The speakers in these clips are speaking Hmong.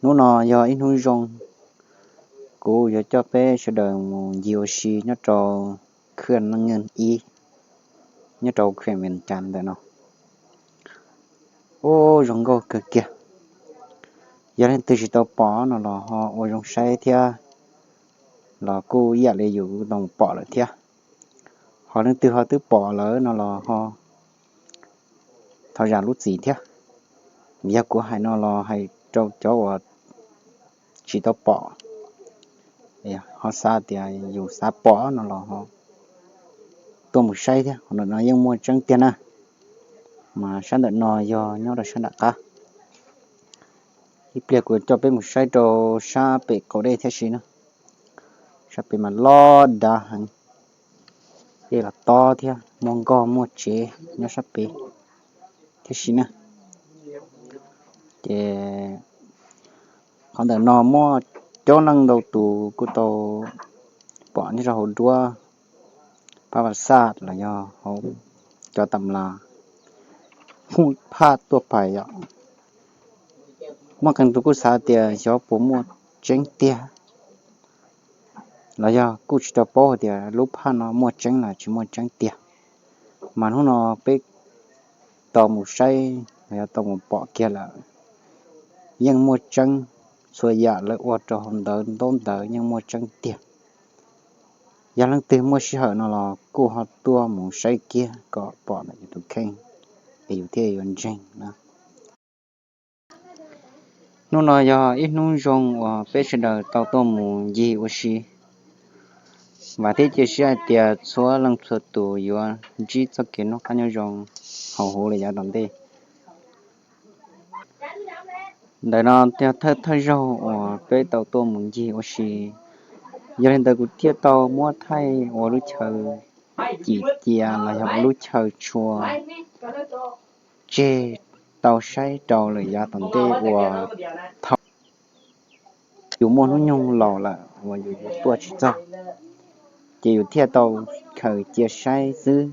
Hnub no yog ib hnub zoo, kuv yuav coj peb sawv daws mus ncig ua si nyob rau khwj neej ib, nyob rau khwj Mes Cas ntawm no. Ub, zoo nkauj kawg kiag. Yog leej twg tsis tau pom no los ho ua zoo saib thiab, los kuj ib yam li yus tau pom lawm thiab. Ho leej twg ho twb pom lawm no los ho thov zam lub txim thiab. Yog kuv hais no los hais rau cov uas tsis tau pom, ho xav tias yus xav pom no los ho tuaj mus saib thiab, ntawm no yeej muaj tseeb tiag na. Mas sab ntawm no yog nyob rau sab nram qab. Ib pliag kuv coj peb mus saib rau sab pem qaum dej thiab si na. Sab pem mas loj dav heev, dej los tob thiab, muaj nkoj muaj tsev nyob sab pem thiab si na. Ces qhov ntawm no muaj coob leej ntau tus kuj tau pom nyob rau hauv duab pab vas xaj los yog hauv cov tam las phaj tuaj pais yom. Muaj qee tus kuj xav tias xyov puas muaj tseeb tiag, los yog kuj tsis tau paub hais tias lub phaj no muaj tseeb los tsis muaj tseeb tiag. Mas hnub no peb tau mus saib los yog tau mus pom kiag lawm, yeej muaj tseeb. Txhua yam lawv ua rau hauv ntawv ntaub ntawv yeej muaj tseeb tiag. Yog leej twg muaj sij hawm no los kuj ho tuaj mus saib kiag kom pom ntawm yus tus kheej es yus thiaj yuav ntseeg na. Hnub no yog ib hnub zoo uas peb sawv daws tau tuaj mus ncig ua si. Vam thiab cia siab hais tias txhua leej txhua tus yuav ntsib txoj kev noj qab nyob zoo hauv huv lawm yav tom ntej. Ntawm no yog thawj thawj zaug uas peb tau tuaj mus ncig ua si. Yog li ntawd kuv thiaj tau muab thaij ua lub chaw cim cia los yog ua lub chaw tshua tseg tau saib rau lawm yav tom ntej uas thaum yus muaj hnub nyoog laus lawm uas yus yuav tuaj tsis txog, ces yus thiaj tau khaws cia saib xwb.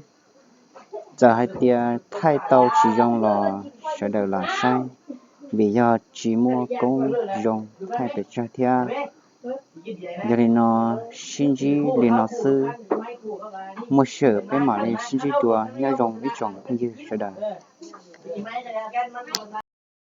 Txawm hais tias thaij tau tsis zoo los sawv daws lam saib, vim yog tsis muaj koob zoo thaij pes tsawg thiab. Yog li no, sib ntsib li no xwb, muaj sij hawm peb mam li sib ntsib dua, nyob zoo ib tsoom phooj ywg sawv daws.